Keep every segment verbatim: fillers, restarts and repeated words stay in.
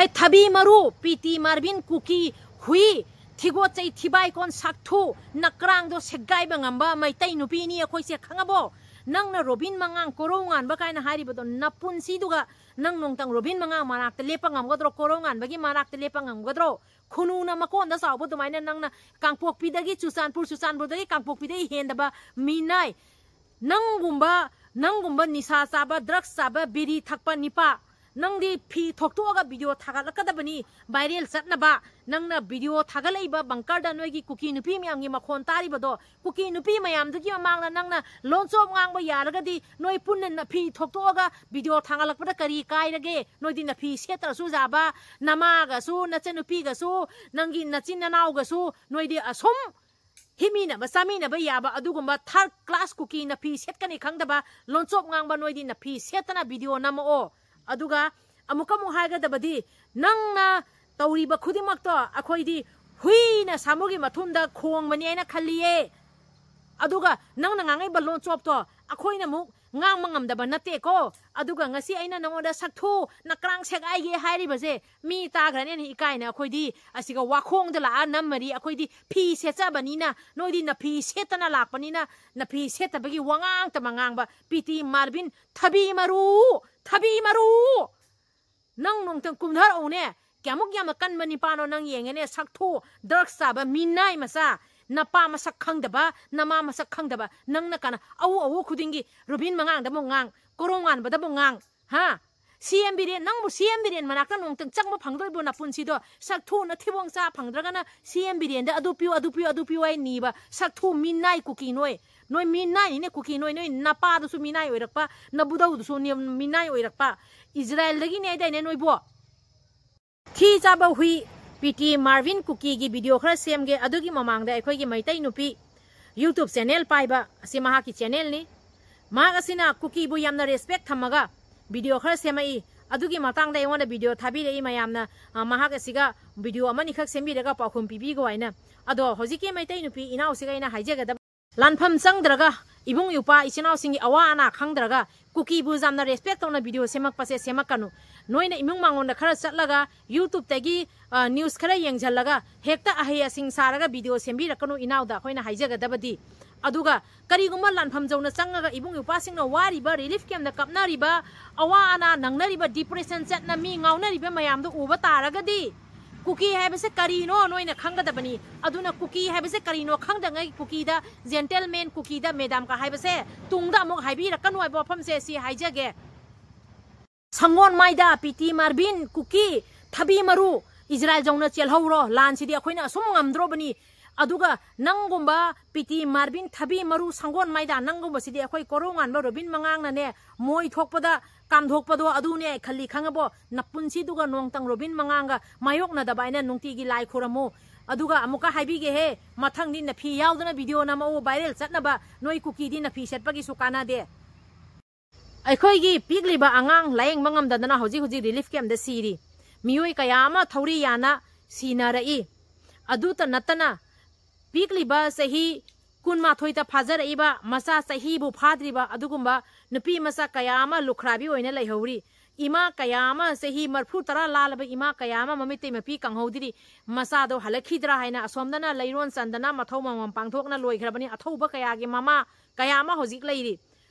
ꯑꯩ ꯊꯕꯤ ꯃꯔꯨ, ꯄꯤ ꯇꯤ ꯃꯥꯔꯕꯤꯟ ꯀꯨꯀꯤ, ꯍꯨꯏ, ꯊꯤꯒꯣꯠꯆꯩ ꯊꯤꯕꯥꯏꯀꯣꯟ ꯁꯥꯛꯊꯨ, ꯅꯀ꯭ꯔꯥꯡꯗꯣ ꯁꯦꯒꯥꯏꯕ ꯉꯝꯕ ꯃꯩꯇꯩ ꯅꯨꯄꯤꯅꯤ ꯑꯩꯈꯣꯏꯁꯦ, ꯈꯪꯉꯕꯣ? ꯅꯪꯅ ꯔꯣꯕꯤꯟ ꯃꯉꯥꯡ, ꯀꯣꯔꯧ ꯉꯥꯟꯕ ꯀꯥꯏꯅ ꯍꯥꯏꯔꯤꯕꯗꯣ, ꯅꯄꯨꯟꯁꯤꯗꯨꯒ ꯅꯪ ꯅꯣꯡꯇꯪ ꯔꯣꯕꯤꯟ ꯃꯉꯥꯡ ꯃꯅꯥꯛꯇ ꯂꯦꯞꯄ ꯉꯝꯒꯗ꯭ꯔꯣ? ꯀꯣꯔꯧ ꯉꯥꯟꯕꯒꯤ ꯃꯅꯥꯛꯇ ꯂꯦꯞꯄ ꯉꯝꯒꯗ꯭ꯔꯣ? ꯈꯨꯅꯨꯅ ꯃꯀꯣꯟꯗ ꯆꯥꯎꯕ ꯑꯗꯨꯃꯥꯏꯅ ꯅꯪꯅ ꯀꯥꯡꯄꯣꯛꯄꯤꯗꯒꯤ ꯆꯨꯔꯆꯥꯟꯄꯨꯔ, ꯆꯨꯔꯆꯥꯟꯄꯨꯔꯗꯒꯤ ꯀꯥꯡꯄꯣꯛꯄꯤꯗꯒꯤ ꯍꯦꯟꯗꯕ ꯃꯤꯅꯥꯏ, ꯅꯪꯒꯨꯝꯕ, ꯅꯪꯒꯨꯝꯕ ꯅꯤꯁꯥ ꯆꯥꯕ, ꯗ꯭ꯔꯒꯁ ꯆꯥꯕ, ꯕꯤꯔꯤ ꯊꯛꯄ ꯅꯤꯄꯥ, ꯅꯪꯗꯤ ꯐꯤ ꯊꯣꯛꯇꯣꯛꯑꯒ ꯚꯤꯗꯤꯑꯣ ꯊꯥꯒꯠꯂꯛꯀꯗꯕꯅꯤ, ꯚꯥꯏꯔꯦꯜ ꯆꯠꯅꯕ꯫ ꯅꯪꯅ ꯚꯤꯗꯤꯑꯣ ꯊꯥꯒꯠꯂꯛꯏꯕ ꯕꯪꯀꯔꯗ ꯅꯣꯏꯒꯤ ꯀꯨꯀꯤ ꯅꯨꯄꯤ ꯃꯌꯥꯝꯒꯤ ꯃꯈꯣꯟ ꯇꯥꯔꯤꯕꯗꯣ, ꯀꯨꯀꯤ ꯅꯨꯄꯤ ꯃꯌꯥꯝꯗꯨꯒꯤ ꯃꯃꯥꯡꯗ ꯅꯪꯅ ꯂꯣꯟꯆꯣꯞ ꯉꯥꯡꯕ ꯌꯥꯔꯒꯗꯤ, ꯅꯣꯏ ꯄꯨꯟꯅ ꯅ-, ꯐꯤ ꯊꯣꯛꯇꯣꯛꯑꯒ ꯚꯤꯗꯤꯑꯣ ꯊꯥꯒꯠꯂꯛꯄꯗ ꯀꯔꯤ ꯀꯥꯏꯔꯒꯦ? ꯅꯣꯏꯗꯤ ꯅꯐꯤ ꯁꯦꯠꯇ꯭ꯔꯁꯨ ꯌꯥꯕ, ꯅꯃꯥꯒꯁꯨ, ꯅꯆꯟꯅꯨꯄꯤꯒꯁꯨ, ꯅꯪꯒꯤ ꯅꯆꯤꯟ ꯅꯅꯥꯎꯒꯁꯨ, ꯅꯣꯏꯗꯤ ꯑꯁꯨꯝ ꯍꯤꯃꯤꯟꯅꯕ ꯆꯥꯃꯤꯟꯅꯕ ꯌꯥꯕ ꯑꯗꯨꯒꯨꯝꯕ ꯊꯥꯔꯠ ꯀ꯭ꯂꯥꯁ ꯀꯨꯀꯤ ꯅꯐꯤ ꯁꯦꯠꯀꯅꯤ ꯈꯪꯗꯕ, ꯂꯣꯟꯆꯣꯞ ꯉꯥꯡꯕ ꯅꯣꯏꯗꯤ ꯅꯐꯤ ꯁꯦꯠꯇꯅ ꯚꯤꯗꯤꯑꯣ ꯅꯝꯃꯛꯑꯣ꯫ ꯑꯗꯨꯒ ꯑꯃꯨꯛꯀ ꯑꯃꯨꯛ ꯍꯥꯏꯒꯗꯕꯗꯤ, ꯅꯪꯅ ꯇꯧꯔꯤꯕ ꯈꯨꯗꯤꯡꯃꯛꯇꯣ ꯑꯩꯈꯣꯏꯗꯤ ꯍꯨꯏꯅ ꯁꯥꯃꯨꯒꯤ ꯃꯊꯨꯝꯗ ꯈꯣꯡꯕꯅꯤ ꯍꯥꯏꯅ ꯈꯜꯂꯤꯌꯦ꯫ ꯑꯗꯨꯒ ꯅꯪꯅ ꯉꯥꯡꯉꯛꯏꯕ ꯂꯣꯟꯆꯣꯞꯇꯣ ꯑꯩꯈꯣꯏꯅ ꯑꯃꯨꯛ ꯉꯥꯡꯕ ꯉꯝꯗꯕ ꯅꯠꯇꯦꯀꯣ꯫ ꯑꯗꯨꯒ ꯉꯁꯤ ꯑꯩꯅ ꯅꯉꯣꯟꯗ ꯁꯛꯊꯨ ꯅꯀ꯭ꯔꯥꯡ ꯁꯦꯒꯥꯏꯒꯦ ꯍꯥꯏꯔꯤꯕꯁꯦ, ꯃꯤ ꯇꯥꯈ꯭ꯔꯅꯦꯅ ꯏꯀꯥꯏꯅ ꯑꯩꯈꯣꯏꯗꯤ ꯑꯁꯤꯒ ꯋꯥꯈꯣꯡꯗ ꯂꯥꯛꯑ ꯅꯝꯃꯔꯤ꯫ ꯑꯩꯈꯣꯏꯗꯤ ꯐꯤ ꯁꯦꯠꯆꯕꯅꯤꯅ, ꯅꯣꯏꯗꯤ ꯅꯐꯤ ꯁꯦꯠꯇꯅ ꯂꯥꯛꯄꯅꯤꯅ, ꯅꯐꯤ ꯁꯦꯠꯇꯕꯒꯤ ꯋꯥꯉꯥꯡꯇ ꯃꯉꯥꯡꯕ ꯄꯤ ꯇꯤ ꯃꯥꯔꯕꯤꯟ ꯊꯕꯤ ꯃꯔꯨ, ꯊꯕꯤ ꯃꯔꯨ꯫ ꯅꯪ ꯅꯣꯡꯇꯪ ꯀꯨꯝꯊꯔꯛꯎꯅꯦ꯫ ꯀꯌꯥꯃꯨꯛ ꯌꯥꯝꯅ ꯀꯟꯕ ꯅꯤꯄꯥꯅꯣ ꯅꯪ ꯌꯦꯡꯉꯦꯅꯦ, ꯁꯛꯊꯨ, ꯗ꯭ꯔꯒꯁ ꯆꯥꯕ, ꯃꯤꯅꯥꯏ ꯃꯆꯥ, ꯅꯄꯥ ꯃꯁꯛ ꯈꯪꯗꯕ, ꯅꯃꯥ ꯃꯁꯛ ꯈꯪꯗꯕ, ꯅꯪꯅ ꯀꯅꯥ ꯑꯎ ꯑꯎ ꯈꯨꯗꯤꯡꯒꯤ ꯔꯨꯕꯤꯟ ꯃꯉꯥꯡꯗꯕꯨ ꯉꯥꯡ, ꯀꯣꯔꯧ ꯉꯥꯟꯕꯗꯕꯨ ꯉꯥꯡ, ꯍꯥ? ꯁꯤ ꯑꯦꯝ ꯕꯤꯔꯦꯟ, ꯅꯪꯕꯨ ꯁꯤ ꯑꯦꯝ ꯕꯤꯔꯦꯟ ꯃꯅꯥꯛꯇ ꯅꯣꯡꯇꯪ ꯆꯪꯕ ꯐꯪꯗꯣꯏꯕꯣ ꯅꯄꯨꯟꯁꯤꯗꯣ? ꯁꯛꯊꯨꯅ ꯊꯤꯕꯣꯡ ꯆꯥ ꯐꯪꯗ꯭ꯔꯒꯅ ꯁꯤ ꯑꯦꯝ ꯕꯤꯔꯦꯟꯗ ꯑꯗꯨ ꯄꯤꯌꯨ, ꯑꯗꯨ ꯄꯤꯌꯨ, ꯑꯗꯨ ꯄꯤꯌꯨ ꯍꯥꯏ ꯅꯤꯕ ꯁꯛꯊꯨ ꯃꯤꯅꯥꯏ ꯀꯨꯀꯤ ꯅꯣꯏ꯫ ꯅꯣꯏ ꯃꯤꯅꯥꯏꯅꯤꯅꯦ ꯀꯨꯀꯤ ꯅꯣꯏ, ꯅꯣꯏ ꯅꯄꯥꯗꯨꯁꯨ ꯃꯤꯅꯥꯏ ꯑꯣꯏꯔꯛꯄ, ꯅꯕꯨꯙꯧꯗꯨꯁꯨ ꯅꯤ-, ꯃꯤꯅꯥꯏ ꯑꯣꯏꯔꯛꯄ꯫ ꯏꯖꯔꯥꯏꯜꯗꯒꯤꯅꯦ ꯍꯥꯏꯗꯥꯏꯅꯦ ꯅꯣꯏꯕꯣ? ꯊꯤ ꯆꯥꯕ ꯍꯨꯏ, ꯄꯤ ꯇꯤ ꯃꯥꯔꯚꯤꯟ ꯀꯨꯀꯤꯒꯤ ꯚꯤꯗꯤꯑꯣ ꯈꯔ ꯁꯦꯝꯒꯦ꯫ ꯑꯗꯨꯒꯤ ꯃꯃꯥꯡꯗ ꯑꯩꯈꯣꯏꯒꯤ ꯃꯩꯇꯩ ꯅꯨꯄꯤ YouTube ꯆꯦꯅꯦꯜ ꯄꯥꯏꯕ ꯑꯁꯤ ꯃꯍꯥꯛꯀꯤ ꯆꯦꯅꯦꯜꯅꯤ꯫ ꯃꯍꯥꯛ ꯑꯁꯤꯅ ꯀꯨꯀꯤꯕꯨ ꯌꯥꯝꯅ ꯔꯦꯁꯄꯦꯛ ꯊꯝꯃꯒ ꯚꯤꯗꯤꯑꯣ ꯈꯔ ꯁꯦꯝꯃꯛꯏ꯫ ꯑꯗꯨꯒꯤ ꯃꯇꯥꯡꯗ ꯑꯩꯉꯣꯟꯗ ꯚꯤꯗꯤꯑꯣ ꯊꯥꯕꯤꯔꯛꯏ ꯃꯌꯥꯝꯅ, ꯑ, ꯃꯍꯥꯛ ꯑꯁꯤꯒ ꯚꯤꯗꯤꯑꯣ ꯑꯃꯅꯤꯈꯛ ꯁꯦꯝꯕꯤꯔꯒ ꯄꯥꯎꯈꯨꯝ ꯄꯤꯕꯤꯒꯣ ꯍꯥꯏꯅ꯫ ꯑꯗꯣ ꯍꯧꯖꯤꯛꯀꯤ ꯃꯩꯇꯩ ꯅꯨꯄꯤ ꯏꯅꯥꯎꯁꯤꯒ ꯑꯩꯅ ꯍꯥꯏꯖꯒꯗꯕ, ꯂꯥꯟꯐꯝ ꯆꯪꯗ꯭ꯔꯒ, ꯏꯕꯨꯡ ꯏꯄ꯭ꯋꯥ ꯏꯆꯤꯟ ꯏꯅꯥꯎꯁꯤꯡꯒꯤ ꯑꯋꯥ ꯑꯅꯥ ꯈꯪꯗ꯭ꯔꯒ ꯀꯨꯀꯤꯕꯨ ꯌꯥꯝꯅ ꯔꯦꯁꯄꯦꯛ ꯇꯧꯅ ꯚꯤꯗꯤꯑꯣ ꯁꯦꯝꯃꯛꯄꯁꯦ ꯁꯦꯝꯃꯛꯀꯅꯨ꯫ ꯅꯣꯏꯅ ꯏꯃꯨꯡ ꯃꯉꯣꯟꯗ ꯈꯔ ꯆꯠꯂꯒ YouTube-ꯇꯒꯤ, ꯑ, news ꯈꯔ ꯌꯦꯡꯁꯤꯜꯂꯒ ꯍꯦꯛꯇ ꯑꯍꯩ ꯑꯁꯤꯡ ꯁꯥꯔꯒ video ꯁꯦꯝꯕꯤꯔꯛꯀꯅꯨ ꯏꯅꯥꯎꯗ ꯑꯩꯈꯣꯏꯅ ꯍꯥꯏꯖꯒꯗꯕꯗꯤ꯫ ꯑꯗꯨꯒ ꯀꯔꯤꯒꯨꯝꯕ ꯂꯥꯟꯐꯝ ꯖꯧꯅ ꯆꯪꯉꯒ ꯏꯕꯨꯡ ꯏꯄ꯭ꯋꯥꯁꯤꯡꯅ ꯋꯥꯔꯤꯕ relief camp-ꯇ ꯀꯞꯅꯔꯤꯕ, ꯑꯋꯥ ꯑꯅꯥ ꯅꯪꯅꯔꯤꯕ, depression ꯆꯠꯅ ꯃꯤ ꯉꯥꯎꯅꯔꯤꯕ ꯃꯌꯥꯝꯗꯣ ꯎꯕ ꯇꯥꯔꯒꯗꯤ ꯀꯨꯀꯤ ꯍꯥꯏꯕꯁꯦ ꯀꯔꯤꯅꯣ ꯅꯣꯏꯅ ꯈꯪꯒꯗꯕꯅꯤ꯫ ꯑꯗꯨꯅ ꯀꯨꯀꯤ ꯍꯥꯏꯕꯁꯦ ꯀꯔꯤꯅꯣ ꯈꯪꯗꯉꯩ ꯀꯨꯀꯤꯗ gentleman, ꯀꯨꯀꯤꯗ madam-ꯀ ꯍꯥꯏꯕꯁꯦ ꯇꯨꯡꯗ ꯑꯃꯨꯛ ꯍꯥꯏꯕꯤꯔꯛꯀꯅꯨ ꯍꯥꯏꯕ ꯋꯥꯐꯝꯁꯦ ꯁꯤ ꯍꯥꯏꯖꯒꯦ꯫ ꯁꯪꯒꯣꯟ ꯃꯥꯏꯗ, ꯄꯤꯇꯤ ꯃꯥꯔꯕꯤꯟ, ꯀꯨꯀꯤ, ꯊꯕꯤ ꯃꯔꯨ, ꯏꯖꯔꯥꯏꯜ ꯖꯧꯅ ꯆꯦꯜꯍꯧꯔꯣ꯫ ꯂꯥꯟꯁꯤꯗꯤ ꯑꯩꯈꯣꯏꯅ ꯑꯁꯨꯝ ꯉꯝꯗ꯭ꯔꯣꯕꯅꯤ꯫ ꯑꯗꯨꯒ ꯅꯪꯒꯨꯝꯕ ꯄꯤꯇꯤ ꯃꯥꯔꯕꯤꯟ, ꯊꯕꯤ ꯃꯔꯨ, ꯁꯪꯒꯣꯟ ꯃꯥꯏꯗ ꯅꯪꯒꯨꯝꯕꯁꯤꯗꯤ ꯑꯩꯈꯣꯏ ꯀꯣꯔꯧꯉꯥꯟꯕ ꯔꯣꯕꯤꯟ ꯃꯉꯥꯡꯅꯅꯦ, ꯃꯣꯏ ꯊꯣꯛꯄꯗ ꯀꯥꯝꯊꯣꯛꯄꯗꯣ ꯑꯗꯨꯅꯦ ꯑꯩ ꯈꯜꯂꯤ ꯈꯪꯉꯕꯣ? ꯅꯄꯨꯟꯁꯤꯗꯨꯒ ꯅꯣꯡꯇꯪ ꯔꯣꯕꯤꯟ ꯃꯉꯥꯡꯒ ꯃꯥꯌꯣꯛꯅꯗꯕ ꯍꯥꯏꯅ ꯅꯨꯡꯇꯤꯒꯤ ꯂꯥꯏ ꯈꯨꯔꯝꯃꯨ꯫ ꯑꯗꯨꯒ ꯑꯃꯨꯛꯀ ꯍꯥꯏꯕꯤꯒꯦꯍꯦ, ꯃꯊꯪꯗꯤ ꯅꯐꯤ ꯌꯥꯎꯗꯅ video ꯅꯝꯃꯛꯎ, viral ꯆꯠꯅꯕ꯫ ꯅꯣꯏ ꯀꯨꯀꯤꯗꯤ ꯅꯐꯤ ꯁꯦꯠꯄꯒꯤꯁꯨ ꯀꯥꯟꯅꯗꯦ꯫ ꯑꯩꯈꯣꯏꯒꯤ ꯄꯤꯛꯂꯤꯕ ꯑꯉꯥꯡ ꯂꯥꯌꯦꯡꯕ ꯉꯝꯗꯗꯅ ꯍꯧꯖꯤꯛ ꯍꯧꯖꯤꯛ relief camp-ꯇ ꯁꯤꯔꯤ꯫ ꯃꯤꯑꯣꯏ ꯀꯌꯥ ꯑꯃ ꯊꯧꯔꯤ ꯌꯥꯅ ꯁꯤꯅꯔꯛꯏ꯫ ꯑꯗꯨꯇ ꯅꯠꯇꯅ ꯄꯤꯛꯂꯤꯕ ꯆꯍꯤ ꯀꯨꯟꯃꯥꯊꯣꯏꯗ ꯐꯥꯖꯔꯛꯏꯕ ꯃꯆꯥ ꯆꯍꯤꯕꯨ ꯐꯥꯗ꯭ꯔꯤꯕ ꯑꯗꯨꯒꯨꯝꯕ ꯅꯨꯄꯤ ꯃꯆꯥ ꯀꯌꯥ ꯑꯃ ꯂꯨꯈ꯭ꯔꯥꯕꯤ ꯑꯣꯏꯅ ꯂꯩꯍꯧꯔꯤ꯫ ꯏꯃꯥ ꯀꯌꯥ ꯑꯃ, ꯆꯍꯤ ꯃꯔꯐꯨ ꯇꯔꯥ ꯂꯥꯜꯂꯕ ꯏꯃꯥ ꯀꯌꯥ ꯑꯃ ꯃꯃꯤꯠꯇꯩ ꯃꯄꯤ ꯀꯪꯍꯧꯗ꯭ꯔꯤ꯫ ꯃꯆꯥꯗꯣ ꯍꯜꯂꯛꯈꯤꯗ꯭ꯔꯥ ꯍꯥꯏꯅ ꯑꯁꯣꯝꯗꯅ ꯂꯩꯔꯣꯟ ꯆꯟꯗꯅ ꯃꯊꯧ ꯃꯉꯝ ꯄꯥꯡꯊꯣꯛꯅ ꯂꯣꯏꯈ꯭ꯔꯕꯅꯤ꯫ ꯑꯊꯧꯕ ꯀꯌꯥꯒꯤ ꯃꯃꯥ ꯀꯌꯥ ꯑꯃ ꯍꯧꯖꯤꯛ ꯂꯩꯔꯤ꯫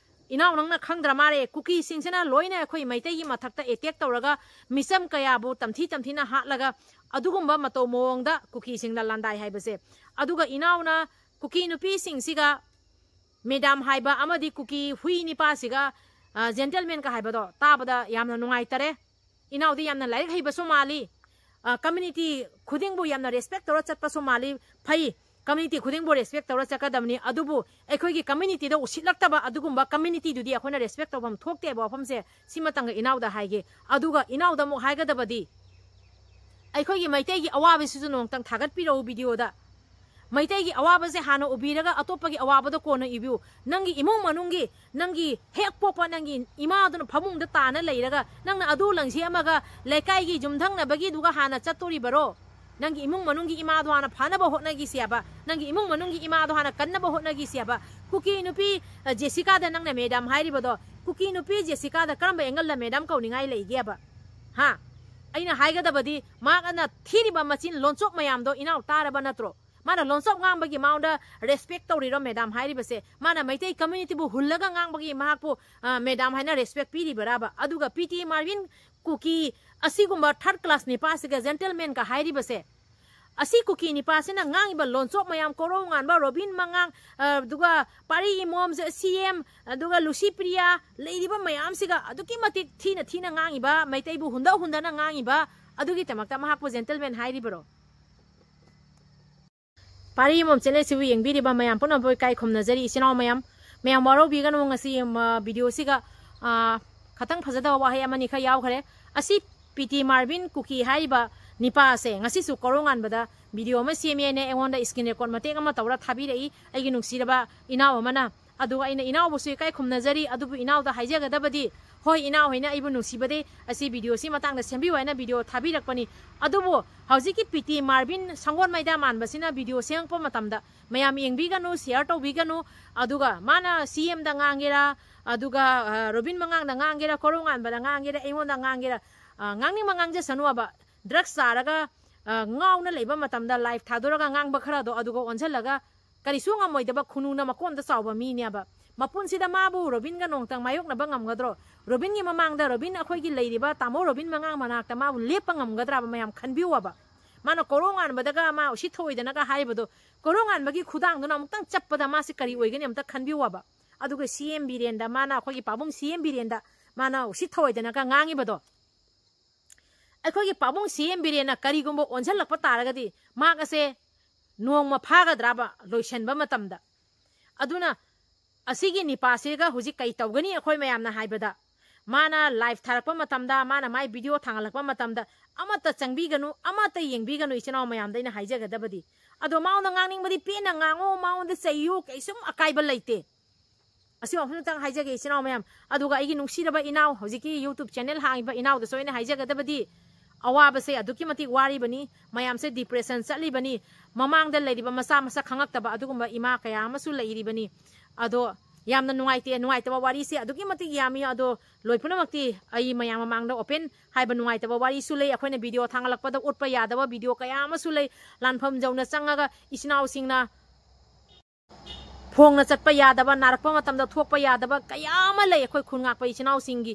ꯏꯅꯥꯎ, ꯅꯪꯅ ꯈꯪꯗ꯭ꯔ ꯃꯥꯜꯂꯦ, ꯀꯨꯀꯤꯁꯤꯡꯁꯤꯅ ꯂꯣꯏꯅ ꯑꯩꯈꯣꯏ ꯃꯩꯇꯩꯒꯤ ꯃꯊꯛꯇ attack ꯇꯧꯔꯒ ꯃꯤꯆꯝ ꯀꯌꯥꯕꯨ ꯇꯝꯊꯤ ꯇꯝꯊꯤꯅ ꯍꯥꯠꯂꯒ ꯑꯗꯨꯒꯨꯝꯕ ꯃꯇꯧ ꯃꯑꯣꯡꯗ ꯀꯨꯀꯤꯁꯤꯡꯅ ꯂꯥꯟꯗꯥꯏ ꯍꯥꯏꯕꯁꯦ꯫ ꯑꯗꯨꯒ ꯏꯅꯥꯎꯅ ꯀꯨꯀꯤ ꯅꯨꯄꯤꯁꯤꯡꯁꯤꯒ madam ꯍꯥꯏꯕ ꯑꯃꯗꯤ ꯀꯨꯀꯤ ꯍꯨꯏ ꯅꯤꯄꯥꯁꯤꯒ, ꯑ, gentleman-ꯀ ꯍꯥꯏꯕꯗꯣ ꯇꯥꯕꯗ ꯌꯥꯝꯅ ꯅꯨꯡꯉꯥꯏꯇꯔꯦ꯫ ꯏꯅꯥꯎꯗꯤ ꯌꯥꯝꯅ ꯂꯥꯏꯔꯤꯛ ꯍꯩꯕꯁꯨ ꯃꯥꯜꯂꯤ꯫ ꯑ, community ꯈꯨꯗꯤꯡꯕꯨ ꯌꯥꯝꯅ respect ꯇꯧꯔ ꯆꯠꯄꯁꯨ ꯃꯥꯜꯂꯤ꯫ ꯐꯩ, community ꯈꯨꯗꯤꯡꯕꯨ respect ꯇꯧꯔ ꯆꯠꯀꯗꯕꯅꯤ꯫ ꯑꯗꯨꯕꯨ ꯑꯩꯈꯣꯏꯒꯤ community-ꯗ ꯎꯁꯤꯠꯂꯛꯇꯕ ꯑꯗꯨꯒꯨꯝꯕ community-ꯗꯨꯗꯤ ꯑꯩꯈꯣꯏꯅ respect ꯇꯧꯐꯝ ꯊꯣꯛꯇꯦ ꯍꯥꯏꯕ ꯋꯥꯐꯝꯁꯦ ꯁꯤꯃꯇꯪꯒ ꯏꯅꯥꯎꯗ ꯍꯥꯏꯒꯦ꯫ ꯑꯗꯨꯒ ꯏꯅꯥꯎꯗ ꯑꯃꯨꯛ ꯍꯥꯏꯒꯗꯕꯗꯤ, ꯑꯩꯈꯣꯏꯒꯤ ꯃꯩꯇꯩꯒꯤ ꯑꯋꯥꯕꯁꯤꯁꯨ ꯅꯣꯡꯇꯪ ꯊꯥꯒꯠꯄꯤꯔꯛꯎ video-ꯗ꯫ ꯃꯩꯇꯩꯒꯤ ꯑꯋꯥꯕꯁꯦ ꯍꯥꯟꯅ ꯎꯕꯤꯔꯒ ꯑꯇꯣꯞꯄꯒꯤ ꯑꯋꯥꯕꯗꯣ ꯀꯣꯟꯅ ꯏꯕꯤꯌꯨ꯫ ꯅꯪꯒꯤ ꯏꯃꯨꯡ ꯃꯅꯨꯡꯒꯤ, ꯅꯪꯒꯤ ꯍꯦꯛ ꯄꯣꯛꯄ ꯅꯪꯒꯤ ꯏꯃꯥꯗꯨꯅ ꯐꯃꯨꯡꯗ ꯇꯥꯅ ꯂꯩꯔꯒ ꯅꯪꯅ ꯑꯗꯨ ꯂꯪꯁꯤ ꯑꯃꯒ ꯂꯩꯀꯥꯏꯒꯤ ꯌꯨꯝꯊꯪꯅꯕꯒꯤꯗꯨꯒ ꯍꯥꯟꯅ ꯆꯠꯇꯣꯔꯤꯕꯔꯣ? ꯅꯪꯒꯤ ꯏꯃꯨꯡ ꯃꯅꯨꯡꯒꯤ ꯏꯃꯥꯗꯣ ꯍꯥꯟꯅ ꯐꯅꯕ ꯍꯣꯠꯅꯈꯤꯁꯦꯕ꯫ ꯅꯪꯒꯤ ꯏꯃꯨꯡ ꯃꯅꯨꯡꯒꯤ ꯏꯃꯥꯗꯣ ꯍꯥꯟꯅ ꯀꯟꯅꯕ ꯍꯣꯠꯅꯈꯤꯁꯦꯕ꯫ ꯀꯨꯀꯤ ꯅꯨꯄꯤ, ꯑ, ꯖꯦꯁꯤꯀꯥꯗ ꯅꯪꯅ madam ꯍꯥꯏꯔꯤꯕꯗꯣ, ꯀꯨꯀꯤ ꯅꯨꯄꯤ ꯖꯦꯁꯤꯀꯥꯗ ꯀꯔꯝꯕ angle-ꯗ madam ꯀꯧꯅꯤꯡꯉꯥꯏ ꯂꯩꯒꯦꯕ? ꯍꯥ? ꯑꯩꯅ ꯍꯥꯏꯒꯗꯕꯗꯤ, ꯃꯍꯥꯛꯅ ꯊꯤꯔꯤꯕ ꯃꯆꯤꯟ ꯂꯣꯟꯆꯣꯞ ꯃꯌꯥꯝꯗꯣ ꯏꯅꯥꯎ ꯇꯥꯔꯕ ꯅꯠꯇ꯭ꯔꯣ? ꯃꯥꯅ ꯂꯣꯟꯆꯣꯞ ꯉꯥꯡꯕꯒꯤ ꯃꯉꯣꯟꯗ respect ꯇꯧꯔꯤꯔꯣ ꯃꯦꯗꯥꯝ ꯍꯥꯏꯔꯤꯕꯁꯦ? ꯃꯥꯅ ꯃꯩꯇꯩ community ꯕꯨ ꯍꯨꯜꯂꯒ ꯉꯥꯡꯕꯒꯤ ꯃꯍꯥꯛꯄꯨ, ꯑ, ꯃꯦꯗꯥꯝ ꯍꯥꯏꯅ respect ꯄꯤꯔꯤꯕꯔꯕ? ꯑꯗꯨꯒ ꯄꯤ ꯇꯤ ꯃꯥꯔꯕꯤꯟ ꯀꯨꯀꯤ ꯑꯁꯤꯒꯨꯝꯕ third class ꯅꯤꯄꯥꯁꯤꯒ gentleman ꯀ ꯍꯥꯏꯔꯤꯕꯁꯦ, ꯑꯁꯤ ꯀꯨꯀꯤ ꯅꯤꯄꯥꯁꯤꯅ ꯉꯥꯡꯉꯤꯕ ꯂꯣꯟꯆꯣꯞ ꯃꯌꯥꯝ, ꯀꯣꯔꯧꯉꯥꯟꯕ, ꯔꯣꯕꯤꯟ ꯃꯉꯥꯡ, ꯑ, ꯑꯗꯨꯒ ꯄꯥꯔꯤ ꯏꯃꯣꯝ, ꯁꯤ ꯑꯦꯝ, ꯑꯗꯨꯒ ꯂꯨꯁꯤ ꯄ꯭ꯔꯤꯌꯥ, ꯂꯩꯔꯤꯕ ꯃꯌꯥꯝꯁꯤꯒ ꯑꯗꯨꯛꯀꯤ ꯃꯇꯤꯛ ꯊꯤꯅ ꯊꯤꯅ ꯉꯥꯡꯉꯤꯕ, ꯃꯩꯇꯩꯕꯨ ꯍꯨꯟꯗ ꯍꯨꯟꯗꯅ ꯉꯥꯡꯉꯤꯕ, ꯑꯗꯨꯒꯤꯗꯃꯛꯇ ꯃꯍꯥꯛꯄꯨ gentleman ꯍꯥꯏꯔꯤꯕꯔꯣ? ꯄꯥꯔꯤ ꯏꯃꯣꯝ channel ꯁꯤꯕꯨ ꯌꯦꯡꯕꯤꯔꯤꯕ ꯃꯌꯥꯝ ꯄꯨꯝꯅꯃꯛꯄꯨ ꯏꯀꯥꯏ ꯈꯨꯝꯅꯖꯔꯤ, ꯏꯆꯤꯟ ꯏꯅꯥꯎ ꯃꯌꯥꯝ꯫ ꯃꯌꯥꯝ ꯋꯥꯔꯧꯕꯤꯒꯅꯨ, ꯉꯁꯤ, ꯃ, video ꯁꯤꯒ, ꯑ, ꯈꯇꯪ ꯐꯖꯗꯕ ꯋꯥꯍꯩ ꯑꯃꯅꯤ ꯈꯔ ꯌꯥꯎꯈ꯭ꯔꯦ꯫ ꯑꯁꯤ ꯄꯤ ꯇꯤ ꯃꯥꯔꯕꯤꯟ ꯀꯨꯀꯤ ꯍꯥꯏꯔꯤꯕ ꯅꯤꯄꯥ ꯑꯁꯦ ꯉꯁꯤꯁꯨ ꯀꯣꯔꯧꯉꯥꯟꯕꯗ video ꯑꯃ ꯁꯦꯝꯃꯦꯅ ꯑꯩꯉꯣꯟꯗ screen record ꯃꯇꯦꯛ ꯑꯃ ꯇꯧꯔ ꯊꯥꯕꯤꯔꯛꯏ, ꯑꯩꯒꯤ ꯅꯨꯡꯁꯤꯔꯕ ꯏꯅꯥꯎ ꯑꯃꯅ꯫ ꯑꯗꯨꯒ ꯑꯩꯅ ꯏꯅꯥꯎꯕꯨꯁꯨ ꯏꯀꯥꯏ ꯈꯨꯝꯅꯖꯔꯤ, ꯑꯗꯨꯕꯨ ꯏꯅꯥꯎꯗ ꯍꯥꯏꯖꯒꯗꯕꯗꯤ, ꯍꯣꯏ, ꯏꯅꯥꯎ ꯍꯣꯏꯅ ꯑꯩꯕꯨ ꯅꯨꯡꯁꯤꯕꯗꯤ ꯑꯁꯤ video ꯁꯤ ꯃꯇꯥꯡꯗ ꯁꯦꯝꯕꯤꯌꯨ ꯍꯥꯏꯅ video ꯊꯥꯕꯤꯔꯛꯄꯅꯤ꯫ ꯑꯗꯨꯕꯨ ꯍꯧꯖꯤꯛꯀꯤ ꯄꯤ ꯇꯤ ꯃꯥꯔꯕꯤꯟ ꯁꯪꯒꯣꯜ ꯃꯩꯗꯥ ꯃꯥꯟꯕꯁꯤꯅ video ꯁꯦꯝꯃꯛꯄ ꯃꯇꯝꯗ ꯃꯌꯥꯝ ꯌꯦꯡꯕꯤꯒꯅꯨ, share ꯇꯧꯕꯤꯒꯅꯨ꯫ ꯑꯗꯨꯒ ꯃꯥꯅ ꯁꯤ ꯑꯦꯝꯗ ꯉꯥꯡꯒꯦꯔꯥ, ꯑꯗꯨꯒ, ꯑ, ꯔꯣꯕꯤꯟ ꯃꯉꯥꯡꯗ ꯉꯥꯡꯒꯦꯔꯥ, ꯀꯣꯔꯧꯉꯥꯟꯕꯗ ꯉꯥꯡꯒꯦꯔꯥ, ꯑꯩꯉꯣꯟꯗ ꯉꯥꯡꯒꯦꯔꯥ, ꯑ, ꯉꯥꯡꯅꯤꯡꯕ ꯉꯥꯡꯖꯁꯅꯨꯕ꯫ Drugs ꯆꯥꯔꯒ, ꯑ, ꯉꯥꯎꯅ ꯂꯩꯕ ꯃꯇꯝꯗ live ꯊꯥꯗꯣꯔꯒ ꯉꯥꯡꯕ ꯈꯔꯗꯣ ꯑꯗꯨꯒ ꯑꯣꯟꯁꯤꯜꯂꯒ ꯀꯔꯤꯁꯨ ꯉꯝꯃꯣꯏꯗꯕ ꯈꯨꯅꯨꯅ ꯃꯀꯣꯟꯗ ꯆꯥꯎꯕ ꯃꯤꯅꯦꯕ꯫ ꯃꯄꯨꯟꯁꯤꯗ ꯃꯥꯕꯨ ꯔꯣꯕꯤꯟꯒ ꯅꯣꯡꯇꯪ ꯃꯥꯌꯣꯛꯅꯕ ꯉꯝꯒꯗ꯭ꯔꯣ? ꯔꯣꯕꯤꯟꯒꯤ ꯃꯃꯥꯡꯗ ꯔꯣꯕꯤꯟ ꯑꯩꯈꯣꯏꯒꯤ ꯂꯩꯔꯤꯕ ꯇꯥꯃꯣ ꯔꯣꯕꯤꯟ ꯃꯉꯥꯡ ꯃꯅꯥꯛꯇ ꯃꯥꯕꯨ ꯂꯦꯞꯄ ꯉꯝꯒꯗ꯭ꯔꯕ? ꯃꯌꯥꯝ ꯈꯟꯕꯤꯌꯨꯕ꯫ ꯃꯥꯅ ꯀꯣꯔꯧꯉꯥꯟꯕꯗꯒ ꯃꯥ ꯎꯁꯤꯠ ꯊꯑꯣꯏꯗꯅꯒ ꯍꯥꯏꯕꯗꯣ, ꯀꯣꯔꯧꯉꯥꯟꯕꯒꯤ ꯈꯨꯗꯥꯡꯗꯨꯅ ꯑꯃꯨꯛꯇꯪ ꯆꯞꯄꯗ ꯃꯥꯁꯤ ꯀꯔꯤ ꯑꯣꯏꯒꯅꯤ ꯑꯃꯨꯛꯇ ꯈꯟꯕꯤꯌꯨꯕ꯫ ꯑꯗꯨꯒ ꯁꯤ ꯑꯦꯝ ꯕꯤꯔꯦꯟꯗ ꯃꯥꯅ, ꯑꯩꯈꯣꯏꯒꯤ ꯄꯥꯕꯨꯡ ꯁꯤ ꯑꯦꯝ ꯕꯤꯔꯦꯟꯗ ꯃꯥꯅ ꯎꯁꯤꯠ ꯊꯑꯣꯏꯗꯅꯒ ꯉꯥꯡꯉꯤꯕꯗꯣ, ꯑꯩꯈꯣꯏꯒꯤ ꯄꯥꯕꯨꯡ ꯁꯤ ꯑꯦꯝ ꯕꯤꯔꯦꯟꯅ ꯀꯔꯤꯒꯨꯝꯕ ꯑꯣꯟꯁꯤꯜꯂꯛꯄ ꯇꯥꯔꯒꯗꯤ ꯃꯍꯥꯛ ꯑꯁꯦ ꯅꯣꯡꯃ ꯐꯥꯒꯗ꯭ꯔꯕ ꯂꯣꯏꯁꯟꯕ ꯃꯇꯝꯗ? ꯑꯗꯨꯅ ꯑꯁꯤꯒꯤ ꯅꯤꯄꯥꯁꯤꯒ ꯍꯧꯖꯤꯛ ꯀꯩ ꯇꯧꯒꯅꯤ? ꯑꯩꯈꯣꯏ ꯃꯌꯥꯝꯅ ꯍꯥꯏꯕꯗ, ꯃꯥꯅ live ꯊꯥꯔꯛꯄ ꯃꯇꯝꯗ, ꯃꯥꯅ ꯃꯥꯏ video ꯊꯥꯡꯒꯠꯂꯛꯄ ꯃꯇꯝꯗ ꯑꯃꯠꯇ ꯆꯪꯕꯤꯒꯅꯨ, ꯑꯃꯠꯇ ꯌꯦꯡꯕꯤꯒꯅꯨ, ꯏꯆꯤꯟ ꯏꯅꯥꯎ ꯃꯌꯥꯝꯗ ꯑꯩꯅ ꯍꯥꯏꯖꯒꯗꯕꯗꯤ꯫ ꯑꯗꯣ ꯃꯉꯣꯟꯗ ꯉꯥꯡꯅꯤꯡꯕꯗꯤ ꯄꯦꯟꯅ ꯉꯥꯡꯉꯣ, ꯃꯉꯣꯟꯗ ꯆꯩꯌꯨ, ꯀꯩꯁꯨꯝ ꯑꯀꯥꯏꯕ ꯂꯩꯇꯦ꯫ ꯑꯁꯤ ꯋꯥꯐꯝꯗꯨꯇꯪ ꯍꯥꯏꯖꯒꯦ, ꯏꯆꯤꯟ ꯏꯅꯥꯎ ꯃꯌꯥꯝ꯫ ꯑꯗꯨꯒ ꯑꯩꯒꯤ ꯅꯨꯡꯁꯤꯔꯕ ꯏꯅꯥꯎ, ꯍꯧꯖꯤꯛꯀꯤ YouTube channel ꯍꯥꯡꯉꯤꯕ ꯏꯅꯥꯎꯗꯁꯨ ꯑꯩꯅ ꯍꯥꯏꯖꯒꯗꯕꯗꯤ, ꯑꯋꯥꯕꯁꯦ ꯑꯗꯨꯛꯀꯤ ꯃꯇꯤꯛ ꯋꯥꯔꯤꯕꯅꯤ, ꯃꯌꯥꯝꯁꯦ depression ꯆꯠꯂꯤꯕꯅꯤ, ꯃꯃꯥꯡꯗ ꯂꯩꯔꯤꯕ ꯃꯆꯥ ꯃꯁꯛ ꯈꯪꯉꯛꯇꯕ ꯑꯗꯨꯒꯨꯝꯕ ꯏꯃꯥ ꯀꯌꯥ ꯑꯃꯁꯨ ꯂꯩꯔꯤꯕꯅꯤ꯫ ꯑꯗꯣ ꯌꯥꯝꯅ ꯅꯨꯡꯉꯥꯏꯇꯦ꯫ ꯅꯨꯡꯉꯥꯏꯇꯕ ꯋꯥꯔꯤꯁꯦ ꯑꯗꯨꯛꯀꯤ ꯃꯇꯤꯛ ꯌꯥꯝꯃꯤ꯫ ꯑꯗꯣ ꯂꯣꯏ ꯄꯨꯝꯅꯃꯛꯇꯤ ꯑꯩ ꯃꯌꯥꯝ ꯃꯃꯥꯡꯗ open ꯍꯥꯏꯕ ꯅꯨꯡꯉꯥꯏꯇꯕ ꯋꯥꯔꯤꯁꯨ ꯂꯩ꯫ ꯑꯩꯈꯣꯏꯅ video ꯊꯥꯡꯒꯠꯂꯛꯄꯗ ꯎꯠꯄ ꯌꯥꯗꯕ video ꯀꯌꯥ ꯑꯃꯁꯨ ꯂꯩ꯫ ꯂꯥꯟꯐꯝ ꯌꯧꯅ ꯆꯪꯉꯒ ꯏꯆꯤꯟ ꯏꯅꯥꯎꯁꯤꯡꯅ ꯐꯣꯡꯅ ꯆꯠꯄ ꯌꯥꯗꯕ, ꯅꯥꯔꯛꯄ ꯃꯇꯝꯗ ꯊꯣꯛꯄ ꯌꯥꯗꯕ ꯀꯌꯥ ꯑꯃ ꯂꯩ ꯑꯩꯈꯣꯏ ꯈꯨꯟ ꯉꯥꯛꯄ ꯏꯆꯤꯟ ꯏꯅꯥꯎꯁꯤꯡꯒꯤ꯫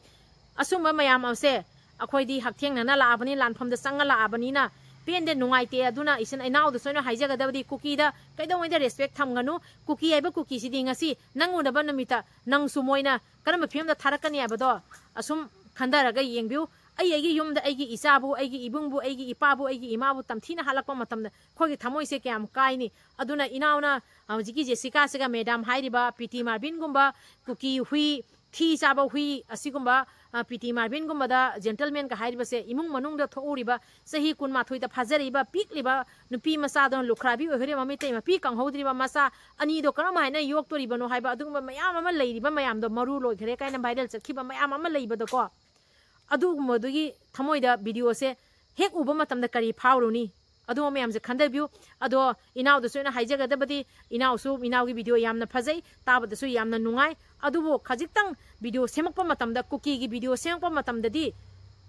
ꯑꯁꯨꯝꯕ ꯃꯌꯥꯝ ꯑꯁꯦ ꯑꯩꯈꯣꯏꯗꯤ ꯍꯛꯊꯦꯡꯅꯅ ꯂꯥꯛꯑꯕꯅꯤ, ꯂꯥꯟꯐꯝꯗ ꯆꯪꯉ ꯂꯥꯛꯑꯕꯅꯤꯅ ꯄꯦꯟꯗꯦ, ꯅꯨꯡꯉꯥꯏꯇꯦ꯫ ꯑꯗꯨꯅ ꯏꯆꯤꯟ ꯏꯅꯥꯎꯗꯁꯨ ꯑꯩꯅ ꯍꯥꯏꯖꯒꯗꯕꯗꯤ ꯀꯨꯀꯤꯗ ꯀꯩꯗꯧꯉꯩꯗ respect ꯊꯝꯒꯅꯨ꯫ ꯀꯨꯀꯤ ꯍꯥꯏꯕ ꯀꯨꯀꯤꯁꯤꯗꯤ ꯉꯁꯤ ꯅꯪ ꯎꯅꯕ ꯅꯨꯃꯤꯠꯇ ꯅꯪꯁꯨ ꯃꯣꯏꯅ ꯀꯔꯝꯕ ꯐꯤꯕꯝꯗ ꯊꯥꯔꯛꯀꯅꯤ ꯍꯥꯏꯕꯗꯣ ꯑꯁꯨꯝ ꯈꯟꯊꯔꯒ ꯌꯦꯡꯕꯤꯌꯨ꯫ ꯑꯩ ꯑꯩꯒꯤ ꯌꯨꯝꯗ ꯑꯩꯒꯤ ꯏꯆꯥꯕꯨ, ꯑꯩꯒꯤ ꯏꯕꯨꯡꯕꯨ, ꯑꯩꯒꯤ ꯏꯄꯥꯕꯨ, ꯑꯩꯒꯤ ꯏꯃꯥꯕꯨ ꯇꯝꯊꯤꯅ ꯍꯥꯠꯂꯛꯄ ꯃꯇꯝꯗ ꯑꯩꯈꯣꯏꯒꯤ ꯊꯃꯣꯏꯁꯦ ꯀꯌꯥꯝ ꯀꯥꯏꯅꯤ꯫ ꯑꯗꯨꯅ ꯏꯅꯥꯎꯅ ꯍꯧꯖꯤꯛꯀꯤ ꯖꯦꯁꯤꯀꯥꯁꯤꯒ ꯃꯦꯗꯥꯝ ꯍꯥꯏꯔꯤꯕ ꯄꯤ ꯇꯤ ꯃꯥꯔꯕꯤꯟꯒꯨꯝꯕ ꯀꯨꯀꯤ ꯍꯨꯏ, ꯊꯤ ꯆꯥꯕ ꯍꯨꯏ ꯑꯁꯤꯒꯨꯝꯕ, ꯑ, ꯄꯤ ꯇꯤ ꯃꯥꯔꯕꯤꯟꯒꯨꯝꯕꯗ gentlemanꯒ ꯍꯥꯏꯔꯤꯕꯁꯦ ꯏꯃꯨꯡ ꯃꯅꯨꯡꯗ ꯊꯣꯛꯎꯔꯤꯕ ꯆꯍꯤ ꯀꯨꯟꯃꯥꯊꯣꯏꯗ ꯐꯥꯖꯔꯤꯕ ꯄꯤꯛꯂꯤꯕ ꯅꯨꯄꯤ ꯃꯆꯥꯗꯣ ꯂꯨꯈ꯭ꯔꯥꯕꯤ ꯑꯣꯏꯍꯧꯔꯤꯕ ꯃꯃꯤꯠꯇꯩ ꯃꯄꯤ ꯀꯪꯍꯧꯗ꯭ꯔꯤꯕ ꯃꯆꯥ ꯑꯅꯤꯗꯣ ꯀꯔꯝ ꯍꯥꯏꯅ ꯌꯣꯛꯇꯣꯔꯤꯕꯅꯣ ꯍꯥꯏꯕ ꯑꯗꯨꯒꯨꯝꯕ ꯃꯌꯥꯝ ꯑꯃ ꯂꯩꯔꯤꯕ ꯃꯌꯥꯝꯗꯣ ꯃꯔꯨ ꯂꯣꯏꯈ꯭ꯔꯦ ꯀꯥꯏꯅ viral ꯆꯠꯈꯤꯕ ꯃꯌꯥꯝ ꯑꯃ ꯂꯩꯕꯗꯀꯣ꯫ ꯑꯗꯨꯒꯨꯝꯕꯗꯨꯒꯤ ꯊꯃꯣꯏꯗ videoꯁꯦ ꯍꯦꯛ ꯎꯕ ꯃꯇꯝꯗ ꯀꯔꯤ ꯐꯥꯎꯔꯨꯅꯤ? ꯑꯗꯨꯒꯨꯝꯕ ꯃꯌꯥꯝꯁꯦ ꯈꯟꯊꯕꯤꯌꯨ꯫ ꯑꯗꯣ ꯏꯅꯥꯎꯗꯁꯨ ꯑꯩꯅ ꯍꯥꯏꯖꯒꯗꯕꯗꯤ, ꯏꯅꯥꯎꯁꯨ, ꯏꯅꯥꯎꯒꯤ video ꯌꯥꯝꯅ ꯐꯖꯩ, ꯇꯥꯕꯗꯁꯨ ꯌꯥꯝꯅ ꯅꯨꯡꯉꯥꯏ꯫ ꯑꯗꯨꯕꯨ ꯈꯖꯤꯛꯇꯪ video ꯁꯦꯝꯃꯛꯄ ꯃꯇꯝꯗ, ꯀꯨꯀꯤꯒꯤ video ꯁꯦꯝꯃꯛꯄ ꯃꯇꯝꯗꯗꯤ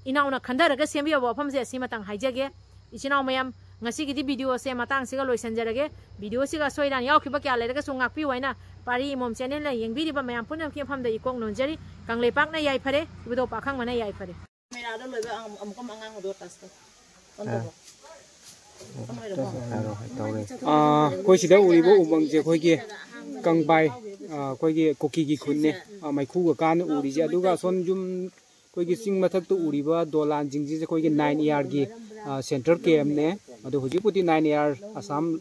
ꯏꯅꯥꯎꯅ ꯈꯟꯊꯔꯒ ꯁꯦꯝꯕꯤꯌꯣꯕ ꯋꯥꯐꯝꯁꯦ ꯑꯁꯤꯃꯇꯪ ꯍꯥꯏꯖꯒꯦ꯫ ꯏꯆꯤꯟ ꯏꯅꯥꯎ ꯃꯌꯥꯝ, ꯉꯁꯤꯒꯤꯗꯤ videoꯁꯦ ꯃꯇꯥꯡꯁꯤꯒ ꯂꯣꯏꯁꯤꯟꯖꯔꯒꯦ꯫ Videoꯁꯤꯒ ꯑꯁꯣꯏ ꯑꯔꯥꯟ ꯌꯥꯎꯈꯤꯕ ꯀꯌꯥ ꯂꯩꯔꯒꯁꯨ ꯉꯥꯛꯄꯤꯌꯨ ꯍꯥꯏꯅ ꯄꯥꯔꯤ ꯏꯃꯣꯝ channelꯅ ꯌꯦꯡꯕꯤꯔꯤꯕ ꯃꯌꯥꯝ ꯄꯨꯝꯅꯃꯛꯀꯤ ꯃꯐꯝꯗ ꯏꯀꯣꯛ ꯅꯣꯟꯖꯔꯤ꯫ ꯀꯪꯂꯩꯄꯥꯛꯅ ꯌꯥꯏꯐꯔꯦ, ꯏꯕꯨꯙꯧ ꯄꯥꯈꯪꯕꯅ ꯌꯥꯏꯐꯔꯦ꯫ ꯀꯦꯃꯦꯔꯥꯗ ꯂꯣꯏꯕ ꯑꯃꯨꯛ ꯑꯃꯨꯛꯀ ꯑꯉꯥꯡꯕꯗꯣ touchꯇꯣ ꯑꯣꯟ ꯇꯧꯔꯣ꯫ ꯑꯣꯟ ꯂꯣꯏꯔꯕꯣ? ꯍꯥꯏꯔꯣ, ꯍꯥꯏ, ꯇꯧꯔꯦ꯫ ꯑꯥ, ꯑꯩꯈꯣꯏ ꯁꯤꯗ ꯎꯔꯤꯕ ꯎꯃꯪꯁꯦ ꯑꯩꯈꯣꯏꯒꯤ ꯀꯪꯕꯥꯏ, ꯑꯥ, ꯑꯩꯈꯣꯏꯒꯤ ꯀꯨꯀꯤꯒꯤ ꯈꯨꯟꯅꯦ꯫ ꯑꯥ, ꯃꯩꯈꯨꯒ ꯀꯥꯅ ꯎꯔꯤꯁꯦ꯫ ꯑꯗꯨꯒ ꯑꯁꯣꯝ ꯌꯨꯝ, ꯑꯩꯈꯣꯏꯒꯤ ꯆꯤꯡ ꯃꯊꯛꯇ ꯎꯔꯤꯕ ꯗꯣꯂꯥꯟꯁꯤꯡꯁꯤꯁꯦ ꯑꯩꯈꯣꯏꯒꯤ nine ARꯒꯤ, ꯑꯥ, central campꯅꯦ꯫ ꯑꯗꯣ ꯍꯧꯖꯤꯛꯄꯨꯗꯤ nine AR Assam,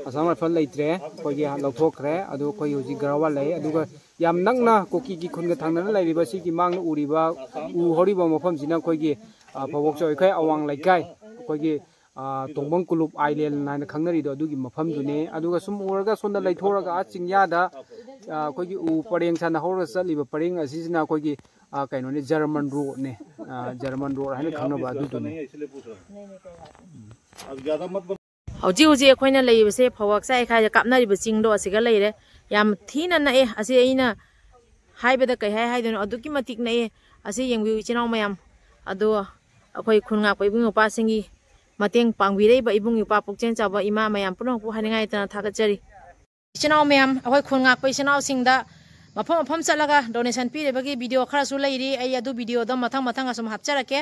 Assam rifle ꯂꯩꯇ꯭ꯔꯦ, ꯑꯩꯈꯣꯏꯒꯤ ꯂꯧꯊꯣꯛꯈ꯭ꯔꯦ꯫ ꯑꯗꯨ ꯑꯩꯈꯣꯏ ꯍꯧꯖꯤꯛ ꯒꯔꯋꯥ ꯂꯩ꯫ ꯑꯗꯨꯒ ꯌꯥꯝ ꯅꯛꯅ ꯀꯨꯀꯤꯒꯤ ꯈꯨꯟꯒ ꯊꯪꯅꯅ ꯂꯩꯔꯤꯕ ꯁꯤꯒꯤ ꯃꯥꯡꯗ ꯎꯔꯤꯕ ꯎ ꯍꯧꯔꯤꯕ ꯃꯐꯝꯁꯤꯅ ꯑꯩꯈꯣꯏꯒꯤ, ꯑ, ꯐꯧꯕꯣꯛ ꯆꯥꯎꯏꯈꯥꯏ ꯑꯋꯥꯡ ꯂꯩꯀꯥꯏ, ꯑꯩꯈꯣꯏꯒꯤ, ꯑ, ꯇꯣꯡꯕꯪ ꯀꯨꯂꯨꯞ island ꯍꯥꯏꯅ ꯈꯪꯅꯔꯤꯗꯣ ꯑꯗꯨꯒꯤ ꯃꯐꯝꯗꯨꯅꯦ꯫ ꯑꯗꯨꯒ ꯁꯨꯝ ꯎꯔꯒ ꯁꯣꯝꯗ ꯂꯩꯊꯣꯔꯒ ꯑꯥ ꯆꯤꯡꯌꯥꯗ, ꯑ, ꯑꯩꯈꯣꯏꯒꯤ ꯎ ꯄꯔꯦꯡ ꯁꯥꯅ ꯍꯧꯔꯒ ꯆꯠꯂꯤꯕ ꯄꯔꯦꯡ ꯑꯁꯤꯁꯤꯅ ꯑꯩꯈꯣꯏꯒꯤ, ꯑ, ꯀꯩꯅꯣꯅꯦ, German roadꯅꯦ꯫ ꯑ, German road ꯍꯥꯏꯅ ꯈꯪꯅꯕ ꯑꯗꯨꯗꯨꯅꯦ꯫ ꯍꯧꯖꯤꯛ ꯍꯧꯖꯤꯛ ꯑꯩꯈꯣꯏꯅ ꯂꯩꯔꯤꯕꯁꯦ ꯐꯧꯋꯥꯛ ꯆꯥꯏ ꯈꯥꯏꯗ ꯀꯥꯞꯅꯔꯤꯕ ꯆꯤꯡꯗꯣ ꯑꯁꯤꯒ ꯂꯩꯔꯦ꯫ ꯌꯥꯝ ꯊꯤꯅ ꯅꯛꯑꯦ꯫ ꯑꯁꯤ ꯑꯩꯅ ꯍꯥꯏꯕꯗ ꯀꯩ ꯍꯥꯏ ꯍꯥꯏꯗꯣꯏꯅꯣ, ꯑꯗꯨꯛꯀꯤ ꯃꯇꯤꯛ ꯅꯛꯑꯦ꯫ ꯑꯁꯤ ꯌꯦꯡꯕꯤꯌꯨ ꯏꯆꯤꯟ ꯏꯅꯥꯎ ꯃꯌꯥꯝ꯫ ꯑꯗꯣ ꯑꯩꯈꯣꯏ ꯈꯨꯟ ꯉꯥꯛꯄ ꯏꯕꯨꯡ ꯏꯄꯥꯁꯤꯡꯒꯤ ꯃꯇꯦꯡ ꯄꯥꯡꯕꯤꯔꯛꯏꯕ ꯏꯕꯨꯡ ꯏꯄꯥ ꯄꯨꯛꯆꯦꯜ ꯆꯥꯎꯕ ꯏꯃꯥ ꯃꯌꯥꯝ ꯄꯨꯝꯅꯃꯛꯄꯨ ꯍꯥꯏꯅꯤꯡꯉꯥꯏ ꯂꯩꯇꯅ ꯊꯥꯒꯠꯆꯔꯤ꯫ ꯏꯆꯤꯟ ꯏꯅꯥꯎ ꯃꯌꯥꯝ, ꯑꯩꯈꯣꯏ ꯈꯨꯟ ꯉꯥꯛꯄ ꯏꯆꯤꯟ ꯏꯅꯥꯎꯁꯤꯡꯗ ꯃꯐꯝ ꯃꯐꯝ ꯆꯠꯂꯒ donation ꯄꯤꯔꯤꯕꯒꯤ video ꯈꯔꯁꯨ ꯂꯩꯔꯤ꯫ ꯑꯩ ꯑꯗꯨ videoꯗꯣ ꯃꯊꯪ ꯃꯊꯪ ꯑꯁꯨꯝ ꯍꯥꯞꯆꯔꯛꯀꯦ꯫